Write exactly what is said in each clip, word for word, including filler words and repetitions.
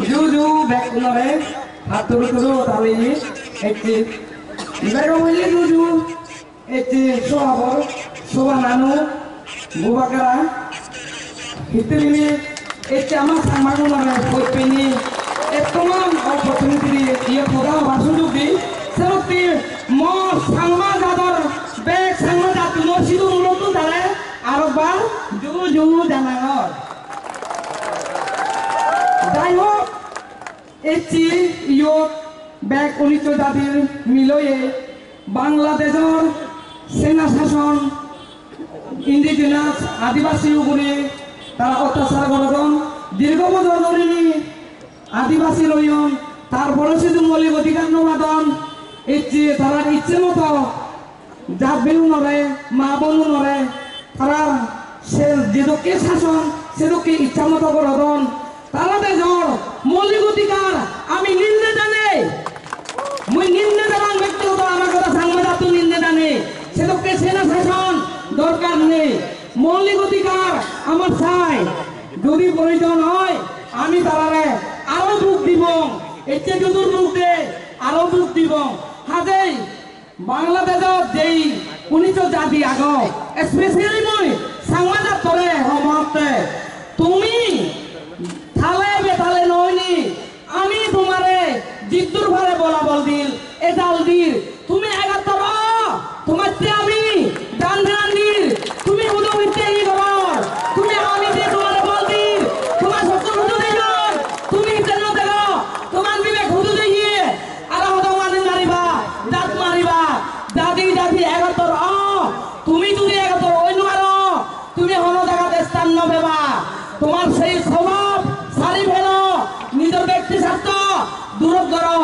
Ju ju bekkunore, hatturu turu tali ecche. Bego hoye ju ju ecche, sohabor, sobananu, Bubagra. Hittiri ecche ama Changmagunore hoippeni ettoman opportunity iye hoda hobar sujug di. Serotti mor Changma jador bek Changma jattuno sidu mulottun tare arokbar ju ju janangor. Jai hok, ecche iyot bek unnisso jadir miloye Bangladeshor Sena sason indigenous adibasi ugure tara ottachar gorodon, dirgho bojor dhori adibasi royon, tar pore sidu moulik odhikar no padon, ecche tarar icche moto jat bhei unore, ma bon unore, tarar se jedokke sason, sedokke iccha moto gorodon. Tara dejor moulik odhikar ami ninde janei. Mui ninde janang bektigoto, ama goda Changma jatto ninde janei. Sedokke Sena sason dorkar nei. Moulik odhikar amar sai. Jodi proyojon oi, ami tarare aro duk dibong. Ecche judur duk de, aro duk dibong. Hajei Bangladeshot jei unnisso jati agon, especially mui Changma jattore homotte, tumi tale betale noini, ami tumare jiddur pare bolabol dir, ejal dir, tumi egattor o, tumatte ami dan dan dir, tumi hudu hitte hi goror, tumi ami je tumare bol dir, tuma sottur hudu diyon, tumi hitte no dego, tuman bibek hudu diye, Aro hoda mani mariba, jat mariba, jadi jadi egattor o, tumi judi egattor oi no paro, tumi hono jagat sthan no peba. Tomar sei sobab sari phelo, nijor bekti sartho durot goro,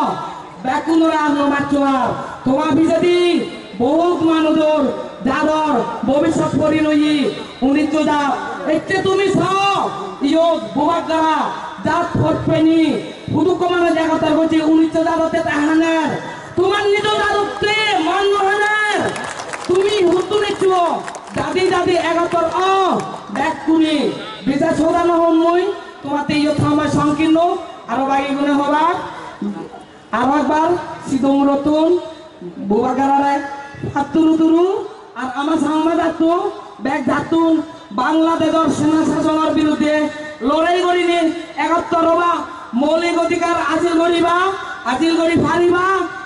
bekkunore ar no maccho ar. Toma pijedi bohut manujor jador bobisot pori roye, unnisso jat. Ecche tumi sao, iyot Bubagra jat hot peni, Hudukko manuj egattor gocche unnisso jadotte te haner. Tomar nijo jadotte man no haner. Tumi huttun eccho? Jadi jadi egattor o, bekkune. Bises hoda no hom mui, tomatte iyot somoi songkirno, aro bagigune hobak. Aro ekbar sidu murottun Bubagrare patturu turu. Ar ama Changma jatto, bek jattun Bangladeshor Sena sasonor biruddhe lorai gurinei egottor oba, moulik odhikar ajil guriba, ajil guri pariba,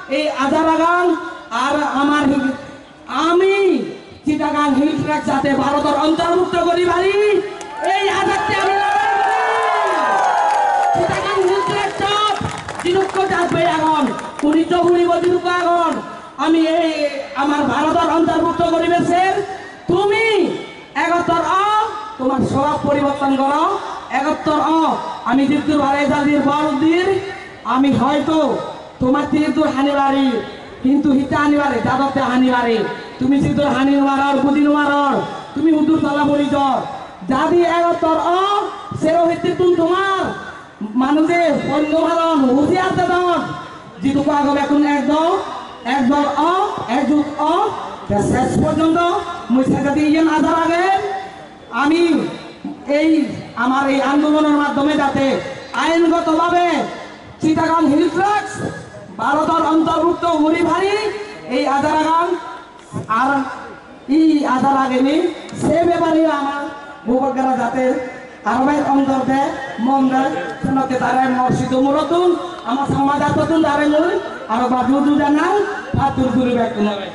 ei aja ragang. Ar amar hi-, ami Chittagong Hill Tracts jate Bharotor ontorbhukto guri pari, ei ajatte ami lorai guri. Chittagong Hill Tracts-ot jidukko jat bhei agon, unnisso huri bo jidukko agon, Ami ei amar Bharotor ontorbhukto goribe ser, tumi egottor o, tomar sobab poriborton goro, egottor o, ami jiddur pare jadir bol dir, ami hoyto tomatte jiddur hani pari, hintu hitte hani pari, jadotte hani pari, tumi jiddur hani no paror, buji no paror, tumi huddur tola pori jor, jadi egottor o, sero hittitun tomar Manuje honno haron husiar dedon, jidukko ago bekkun ek dol, ek dol o, ekjut o, te ses porjonto mui sejadi iyen aja ragem, ami ei amar ei andolonor maddhome jate aingoto bhabe Chittagong Hill Tracts Bharotor ontorbhukto guri pari, ei aja ragang. Ar ei aja rageni se bepare amar Bubagra jate aro bej ontor de, mon de, senotte tare mor sidu murottun, ama Changma jattottun tare mui aro baju dujanan pattur guri bekkunore.